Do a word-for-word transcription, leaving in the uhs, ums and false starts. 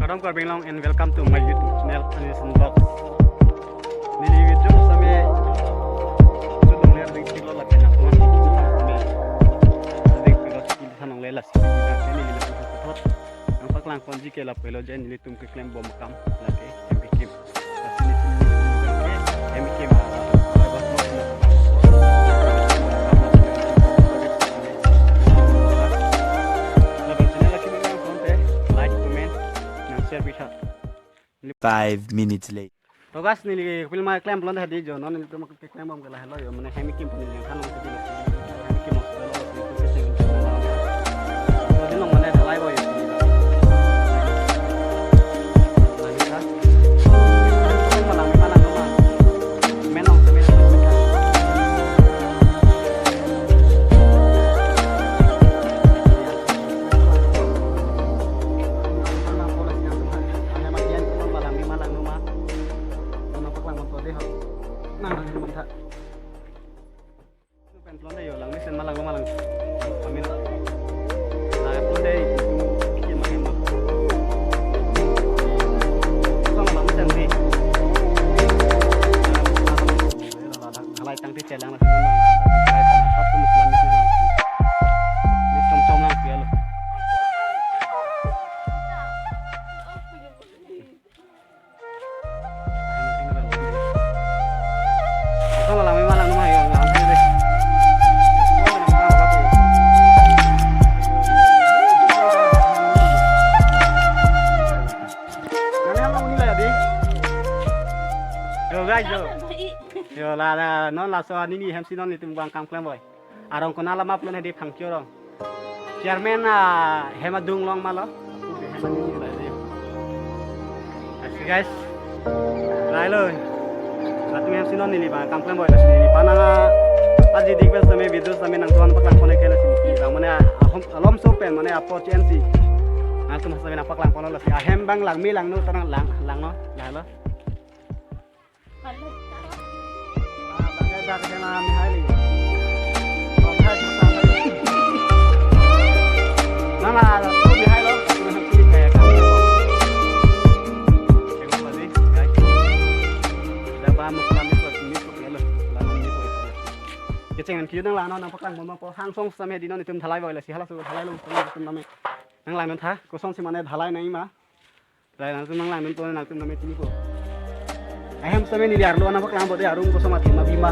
Kardom Karbi Anglong and welcome to my YouTube channel, Anison Vlogs. Neli video same sudong ler ding silo lapen nangtuan ding same ding silo siki sanong lela siki neli lapen puthot nangpaklang ponji ke lapu elo je nelitum keklembom akam lake M B Kim. Lasi nelitum ke M B Kim. Lapen channel lake nangpon te like, comment, nang share pitha. Five minutes later. To guys, neli film ma klem plon hadi jo non nelitum keklembom ke lahelo jo mane M B Kim pon neli than long ke dilo. M B Kim hospital lo si tu ke sing. Jadi long mane thalai boy. Lagi ha. Malang malang malang. Menong semen. Nang nang nang nang. Pen plon dei yo, lang mesen malang, malang. Amin. Nah, plon dei, itu bikin makin mah. Sama lang mesen di. Halai tang ti chelang lah. Halai tang sab tu muslim ni lang. Ni chom chom lang pialo. Malang, malang, malang, malang. Yo guys, yo. Yo la la non laso anini hem si non nelitum bang kam klem boy. Arong kona lama plon hedi phangcho rong. Chairman a hem adung long malo. Asi guys. Lailo. Latum hem si non neli bang kam klem boy lasi neli panang aji dik pen same video same nangtuan paklang pon ke lasi neli bang mane ahom alom so pen mane apo chen si. Nangtum same nangpaklang pon lasi ahem bang langme langno tanang lang langno. Lailo. Kecheng an kiu nang lano nangpaklang momo po hangsong same di non itum thalai boy lasi halaso thalai long same itum name. Nang lang non tha, koson si mane thalai nai ma. Lai nangtum nang lang nangtum nangtum name chinipo. Ahem same neli arlo nangpaklang bo de arum koson mati ma bima.